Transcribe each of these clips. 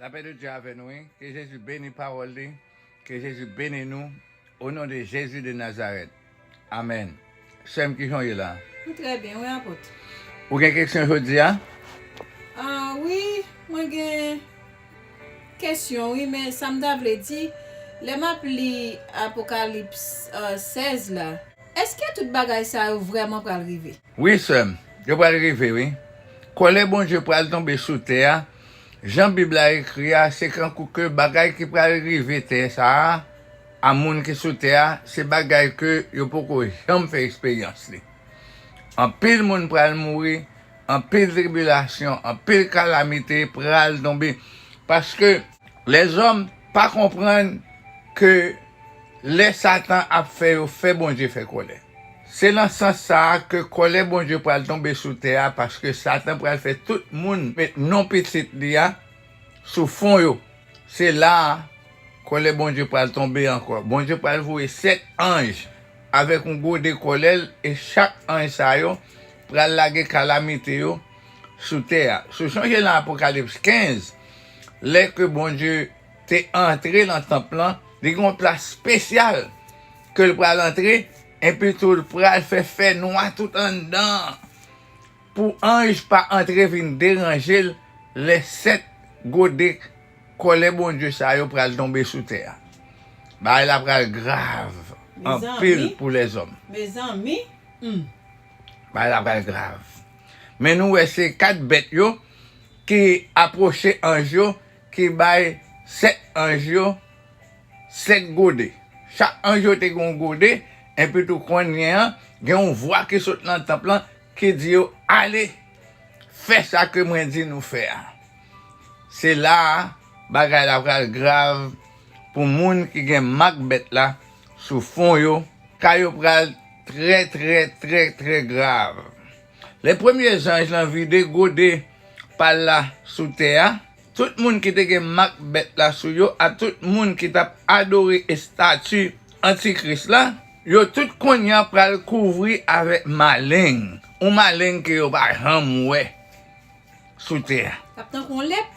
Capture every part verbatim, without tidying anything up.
Lapè de Dye avè nou, wi. Ke Jezi beni pawòl li. Ke Jezi beni nou. O non de Jezi de Nazarèt. Amèn. Sè m, kijan w ye la? Mwen trè byen, wi, apot. Ou gen kesyon jodi a? Ah, wi, mwen gen kesyon, wi, men sa m ta vle di, lè m ap li Apokalips, ah, sèz la, èske tout bagay sa yo vrèman pral rive? Wi, sè m, yo pral rive, wi. Kòlè Bondye pral tonbe sou tè a. Jan Bib la ekri a, se kankou ke bagay ki pral rive tè sa a, a moun ki sou tè a, se bagay ke yo poko janm fè eksperyans li. Anpil moun pral mouri, anpil tribilasyon, anpil kalamite pral tonbe. Paske lèzòm pa konprann ke lè Satan ap fè yo fè Bondye fè kòlè. Se nan sans sa a ke kòlè Bondye pral tonbe sou tè a, paske Satan pral fè tout moun met non pitit li a sou fwon yo. Se la a kòlè Bondye pral tonbe ankò. Bondye pral voye sèt anj avèk yon gode kòlè l, e chak anj sa yo pral lage kalamite yo sou tè a. Si w sonje nan Apokalips kenz, lè ke Bondye te antre nan tanp lan, li gen yon plas espesyal ke l pral antre, epi tou l pral fè fènwa tout anndan an, pou anj pa antre vin deranje l lè sèt gode kòlè Bondye sa yo pral tonbe sou tè a. Bagay la pral grav anpil pou lèzòm. Mezanmi, hmm. Bagay la pral grav. Men nou wè se kat bèt yo ki apwoche anj yo, ki bay sèt anj yo sèt gode. Chak anj yo te gen yon gode, epi tou kounye a, gen yon vwa ki sot nan tanp lan ki di yo, "Ale, fè sa ke mwen di nou fè a." Se la a, bagay la pral grav pou moun ki gen mak bèt la sou fwon yo, ka yo pral trè, trè, trè, trè grav. Lè premye zanj lan vide gode pa l la sou tè a, tout moun ki te gen mak bèt la sou yo, a tout moun ki t ap adore estati antikris la, yo tout kounye a pral kouvri avèk maleng, yon maleng ke yo pa janm wè sou tè a. L ap tankou yon lèp,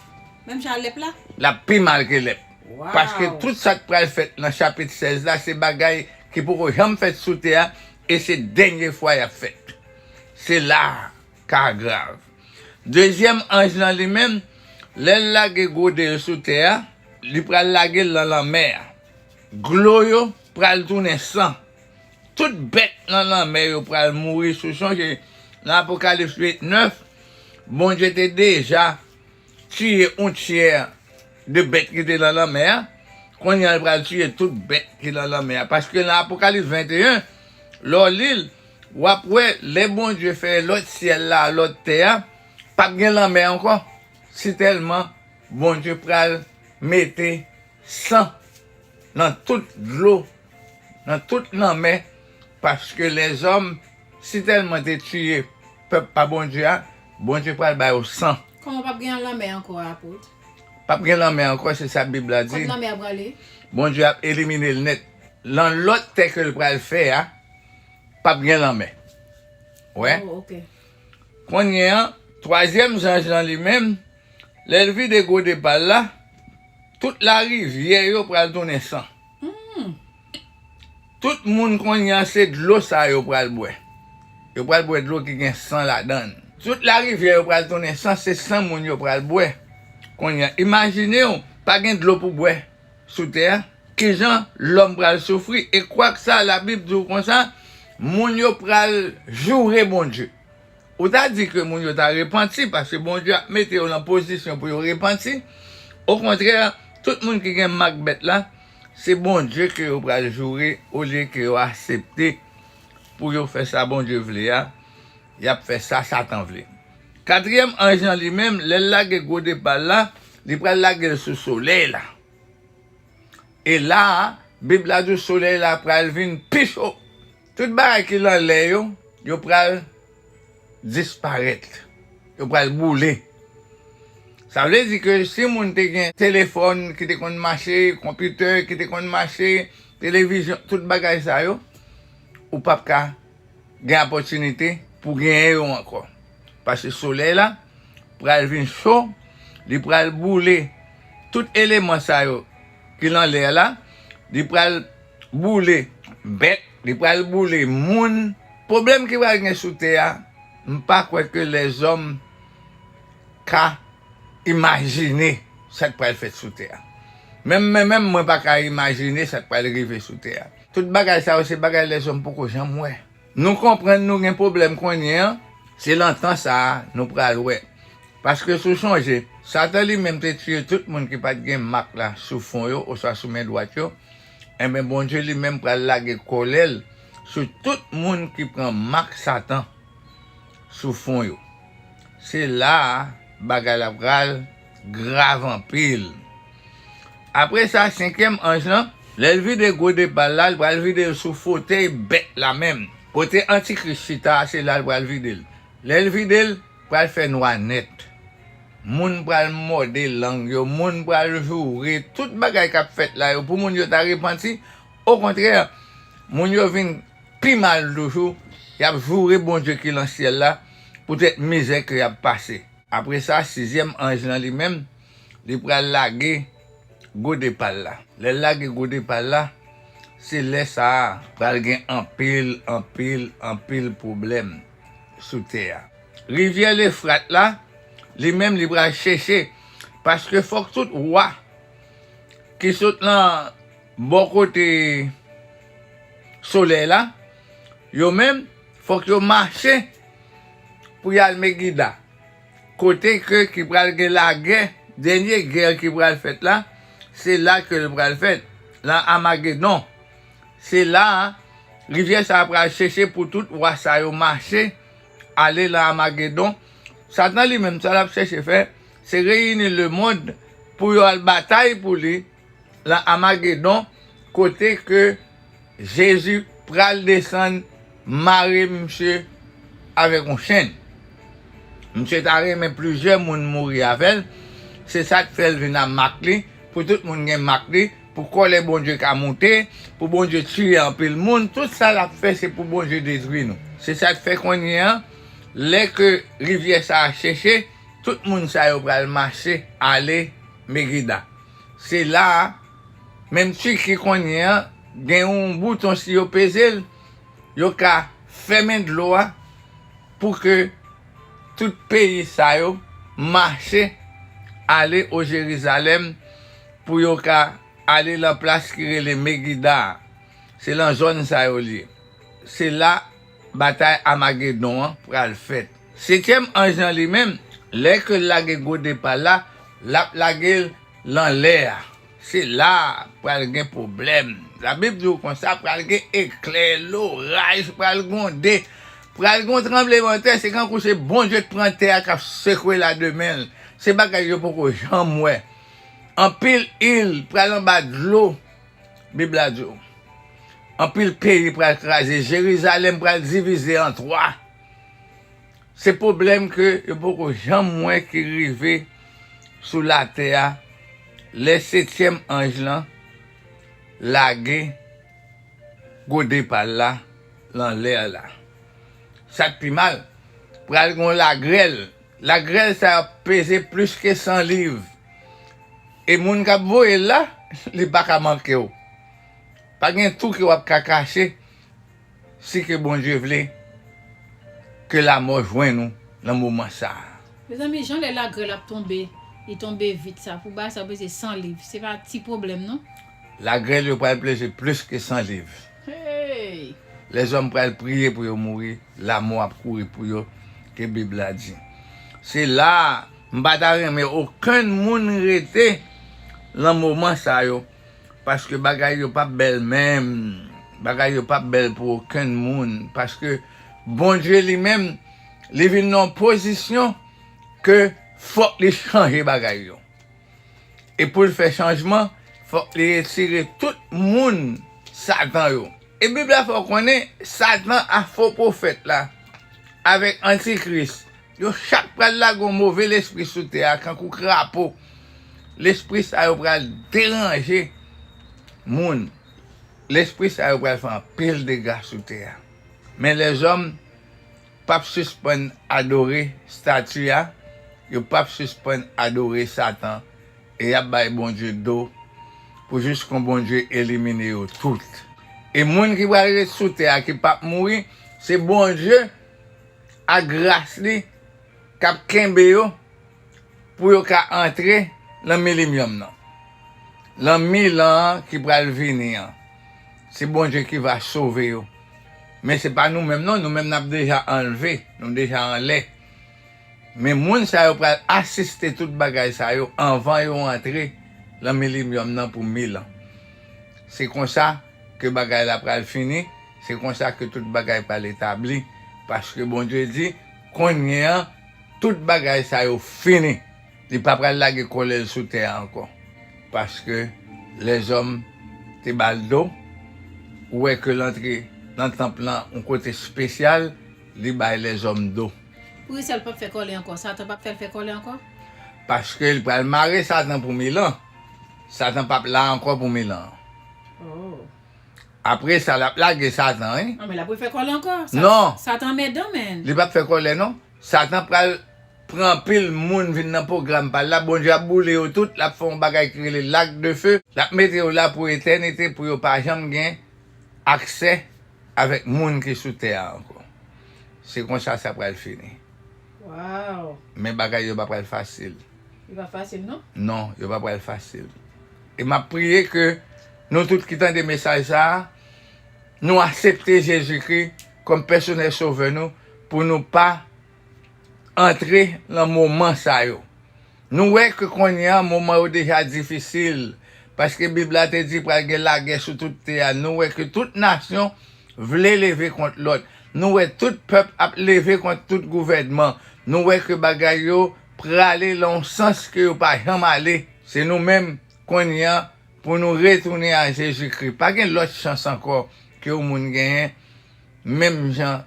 menm jan lèp la. L ap pi mal ke lèp. Wow. Paske tout sa k pral fèt nan chapit sèz la, se bagay ki poko janm fèt sou tè a, e se dènye fwa y ap fèt. Se la a ka grav. Dezyèm anj lan li menm, lè l lage gode l sou tè a, li pral lage l nan lanmè a. Dlo yo pral tounen san. Tout bèt nan lanmè yo pral mouri. Si w sonje, nan Apokalips uit nèf, Bondye te deja tiye yon tyè de bèt ki te nan lanmè a. Kounye a, l pral tiye tout bèt ki nan lanmè a. Paske nan Apokalips venteyen, lè w li l, w ap wè, lè Bondye fè lòt syèl la, lòt tè a, p ap gen lanmè ankò. Sitèlman Bondye pral mete san nan tout dlo, nan tout lanmè, paske lèzòm sitèlman te tiye pèp pa Bondye a, Bondye pral ba yo san. Kòman p ap gen lanmè ankò, apot? P ap gen lanmè ankò, se sa Bib la di. Kot lanmè a prale? Bondye ap elimine l nèt. Nan lòt tè ke l pral fè a, p ap gen lanmè. Wè? Oh, ok. Kounye a, twazyèm zanj lan li menm, lè l vide gode pa l la, tout larivyè yo pral tounen san. Hmm. Tout moun kounye a se dlo sa yo pral bwè. Yo pral bwè dlo ki gen san ladan l. Tout larivyè yo pral tounen san, se san moun yo pral bwè. Kounye a, imajine w, pa gen dlo pou bwè sou tè a. Kijan lòm pral soufri? E kwak sa, Labib di w konsa, moun yo pral joure Bondye. Ou ta di ke moun yo ta repanti, paske Bondye ap mete yo nan pozisyon pou yo repanti. Okontrè, tout moun ki gen mak bèt la, se Bondye ke yo pral joure, olye ke yo aksepte pou yo fè sa Bondye vle a, y ap fè sa Satan vle. Katriyèm anj lan li menm, lè l lage gode pa l la, li pral lage l sou solèy la. E la a, Bib la di w solèy la pral vin pi cho. Tout bagay ki nan lè yo, yo pral disparèt. Yo pral boule. Sa vle di ke si moun te gen telefòn ki te konn mache, konpitè ki te konn mache, televizyon, tout bagay sa yo, ou p ap ka gen opòtinite pou genyen yo ankò. Paske solèy la pral vin cho, li pral boule Tout eleman sa yo ki nan lè a la, li pral boule bèt, li pral boule moun. Pwoblèm ki pral gen sou tè a, m pa kwè ke lèzòm ka imajine sa k pral fèt sou tè a. Menm, menm, menm mwen pa ka imajine sa k pral rive sou tè a. Tout bagay sa yo, se bagay lèzòm poko janm wè. Nou konprann nou gen pwoblèm kounye a, se nan tan sa a nou pral wè. Paske si w sonje, Satan li menm te tiye tout moun ki pa t gen mak la sou fwon yo oswa sou men dwat yo, enben, Bondye li menm pral lage kòlè l sou tout moun ki pran mak Satan sou fwon yo. Se la a bagay la pral grav anpil. Apre sa, senkyèm anj lan, lè l vide gode pa l la, l pral vide l sou fotèy bèt la menm. Kote Antikris chita a, se la l pral vide l. Lè l vide l, pral fè nwa nèt. Moun pral mòde lang yo, moun pral joure, tout bagay k ap fèt la yo, pou moun yo ta repanti, okontrè, moun yo vin pi mal toujou, y ap joure Bondye ki nan syèl la, poutèt mizè ke y ap pase. Apre sa, sizyèm anj lan li menm, li pral lage gode pa l la. Lè l lage gode pa l la, se lè sa a pral gen anpil, anpil, anpil pwoblèm sou tè a. Rivyè Lefrat la, li menm, li pral cheche, paske fòk tout wa ki sot nan bò kote solèy la, yo menm, fòk yo mache pou y al Megida. Kote ke ki pral gen lagè, dènye gè ki pral fèt la, se la ke l pral fèt, nan Amagedon. Se la a, rivyè sa a pral cheche pou tout wa sa yo mache, ale nan Amagedon. Satan li menm, sa l ap chèche fè, se reyini lemonn pou yo al batay pou li, nan Amagedon, kote ke Jezi pral desann mare misye avèk yon chenn. Misye ta renmen plizyè moun mouri avè l. Se sa k fè l vin a mak li, pou tout moun gen mak li, pou kòlè Bondye ka moute, pou Bondye tiye anpil moun. Tout sa l ap fè, se pou Bondye detwi nou. Se sa k fè kounye a, lè ke rivyè sa a cheche, tout moun sa yo pral mache ale Megida. Se la a, menm Tiki kounye a, gen yon bouton, si yo peze l, yo ka fèmen dlo a pou ke tout peyi sa yo mache ale o Jerizalèm, pou yo ka ale nan plas ki rele Megida a. Se nan zòn sa yo li ye. Se la batay Amagedon an pral fèt. Setyèm anj lan li menm, lè ke l lage gode pa l la, l ap lage l nan lè a. Se la pral gen pwoblèm. Labib di w konsa, pral gen eklè, loraj pral gwonde, pral gen yon tranblemanntè, se kankou se Bondye k pran tè a k ap sekwe l a de men l. Se bagay yo poko janm wè. Anpil il pral anba dlo, Bib la di w. Anpil peyi pral kraze, Jerizalèm pral divize an twa. Se pwoblèm ke yo poko janm wè ki rive sou latè a, lè setyèm anj lan lage gode pa l la nan lè a la. Sa k pi mal, pral gen yon lagrèl. Lagrèl sa a peze plis ke san liv. E moun k ap voye l la, li pa ka manke w. Pa gen twou ke w ap ka kache si ke Bondye vle ke lamò jwenn ou nan moman sa a. Mezanmi, jan lè lagrèl ap tonbe, li tonbe vit sa, pou bagay sa yo peze san liv, se pa ti pwoblèm non. Lagrèl yo pral peze plis ke san liv. Hey! Lèzòm pral priye pou yo mouri, lamò ap kouri pou yo, ke Bib la di. Se la a, m pa ta renmen okenn moun rete nan moman sa yo, paske bagay yo p ap bèl menm. Bagay yo p ap bèl pou okenn moun, paske Bondye li menm, li vin nan yon pozisyon ke fòk li chanje bagay yo. E pou l fè chanjman, fòk li retire tout moun Satan yo. E Bib la fè w konnen Satan a fo pwofèt la, avèk antikris, yo chak pral lage yon move lespri sou tè a, kankou krapo. Lespri sa yo pral deranje moun. Lespri sa yo pral fè anpil dega sou tè a. Men lèzòm p ap sispann adore estati a, yo p ap sispann adore Satan E y ap bay Bondye do pou jis kon Bondye elimine yo tout. E moun ki pral ret sou tè a ki p ap mouri, se Bondye ak gras li k ap kenbe yo pou yo ka antre nan milenyòm nan. Lan mil an ki pral vini an, se Bondye ki va sove yo. Men se pa nou menm non, nou menm n ap deja anlve, nou deja anlè. Men moun sa yo pral asiste tout bagay sa yo anvan yo antre lan milenyòm nan pou mil an. Se konsa ke bagay la pral fini, se konsa ke tout bagay pral etabli, paske Bondye di, kounye an, tout bagay sa yo fini. Li pa pral lage kòlè l sou tè a ankò, paske lèzòm te ba l do. Ou wè ke l antre nan tanp lan yon kote espesyal, li bay lèzòm do. Poukisa l p ap fè kòlè ankò? Satan p ap fè l fè kòlè ankò? Paske li pral mare Satan pou mil an. Satan p ap la ankò pou mil an. Oh. Apre sa, l ap lage Satan, wi. Non, men l ap refè kòlè ankò. Sa- Non. Satan mèdan, men. Li p ap fè kòlè, non. Satan pral pran anpil moun vin nan pwogram pa l la. Bondye ap boule yo tout. L ap fè yon bagay ki rele lak de fe. L ap mete yo la pou etènite, pou yo pa janm gen aksè avèk moun ki sou tè a ankò. Se konsa sa pral fini. Wow. Men bagay yo pa pral fasil. Yo pa fasil, non? Non, yo pa pral fasil. E m ap priye ke nou tout ki tande mesaj sa a, nou aksepte Jezikri kòm pèsonèl sovè nou, pou nou pa antre nan moman sa yo. Nou wè ke kounye a, moman yo deja difisil, paske Bib la te di pral gen lagè sou tout tè a. Nou wè ke tout nasyon vle leve kont lòt. Nou wè tout pèp ap leve kont tout gouvènman. Nou wè ke bagay yo prale lan yon sans ke yo pa janm ale. Se nou menm, kounye a, pou nou retounen a Jezikri. Pa gen lòt chans ankò ke yon moun genyen, menm jan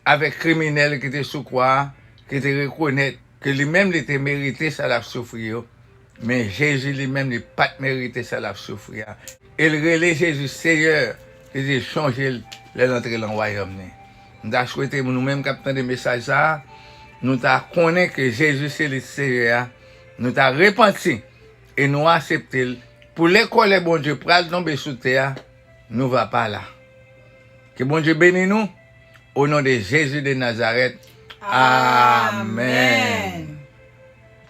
avèk kriminèl ki te sou kwa a, ki te rekonèt ke li menm li te merite sa l ap soufri yo. Men Jezi li menm li pa t merite sa l ap soufri a. E l rele Jezi Seyè, li di chonje l lè l antre lan wayòm li. M ta swete nou menm k ap tande mesaj sa a, nou ta konnen ke Jezi se li Seyè a, nou ta repanti e nou aksepte l pou lè kòlè Bondye pral tonbe sou tè a, nou va pa la. Ke Bondye beni nou, o non de Jezi de Nazarèt. Amèn. Amèn.